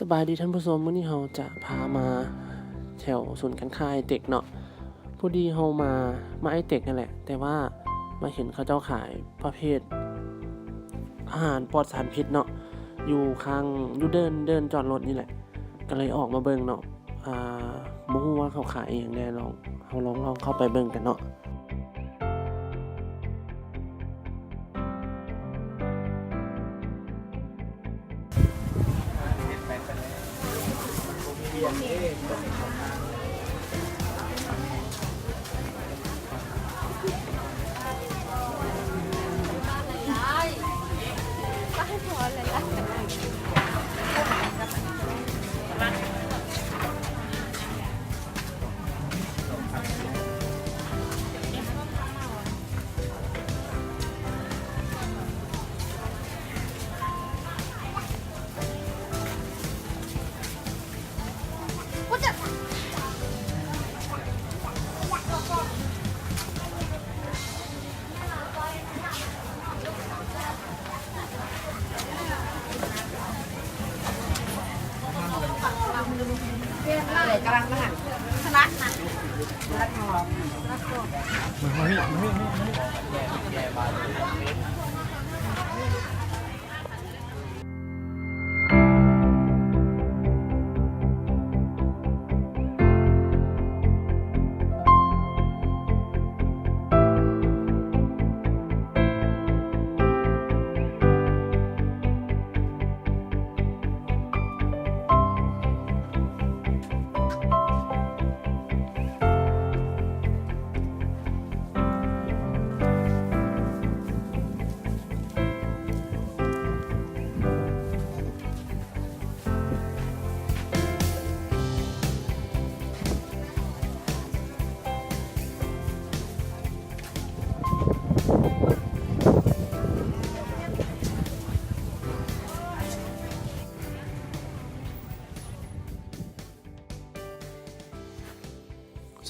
ສະບາຍດີທ່ານຜູ້ຊົມ, ມື້ນີ້ເຮົາຈະພາມາແຖວສູນການຄ້າໄອເຕັກເນາະ. ພໍດີເຮົາມາ ມາໄອເຕັກນັ້ນແຫຼະ ແຕ່ວ່າມາເຫັນເຂົາເຈົ້າຂາຍປະເພດອາຫານປອດສານພິດເນາະ ຢູ່ຂ້າງ ຢູ່ເດີ່ນ ເດີ່ນຈອດລົດນີ້ແຫຼະ ກໍເລີຍອອກມາເບິ່ງເນາະ. ອ່າ ບໍ່ຮູ້ວ່າເຂົາຂາຍອີ່ຫຍັງແດ່ ລອງ ເຮົາລອງ ລອງເຂົ້າໄປເບິ່ງກັນເນາະ.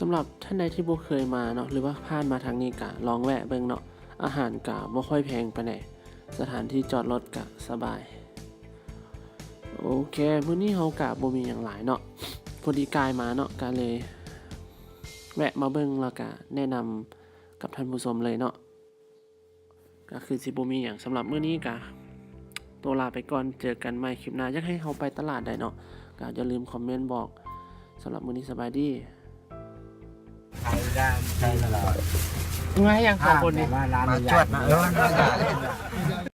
ສຳລັບທ່ານໃດທີ່ບໍ່ເຄີຍມາເນາະ ຫຼືວ່າຜ່ານມາທາງນີ້ກະລອງແວະເບິ່ງເນາະ. ອາຫານກະບໍ່ຄ່ອຍແພງປານໃດ, ສະຖານທີ່ຈອດລົດກະສະບາຍ. ໂອເຄ ມື້ນີ້ເຮົາກະບໍ່ມີຫຍັງຫຼາຍເນາະ, ພໍດີກາຍມາເນາະ ກະເລີຍແວະມາເບິ່ງ ແລ້ວກະແນະນຳກັບທ່ານຜູ້ຊົມເລີຍເນາະ. ກະຄືຊິບໍ່ມີຫຍັງ, ສຳລັບມື້ນີ້ກະໂຕລາໄປກ່ອນ, ເຈີກັນໃໝ່ຄລິບໜ້າ. ຢາກໃຫ້ເຮົາໄປຕະຫຼາດໃດເນາະ ກະຢ່າລືມຄອມເມັນບອກ. ສຳລັບມື້ນີ້ສະບາຍດີ. ມາຫຍັງສອງຄົນນີ້? ມາຈວດນະ ເອີ.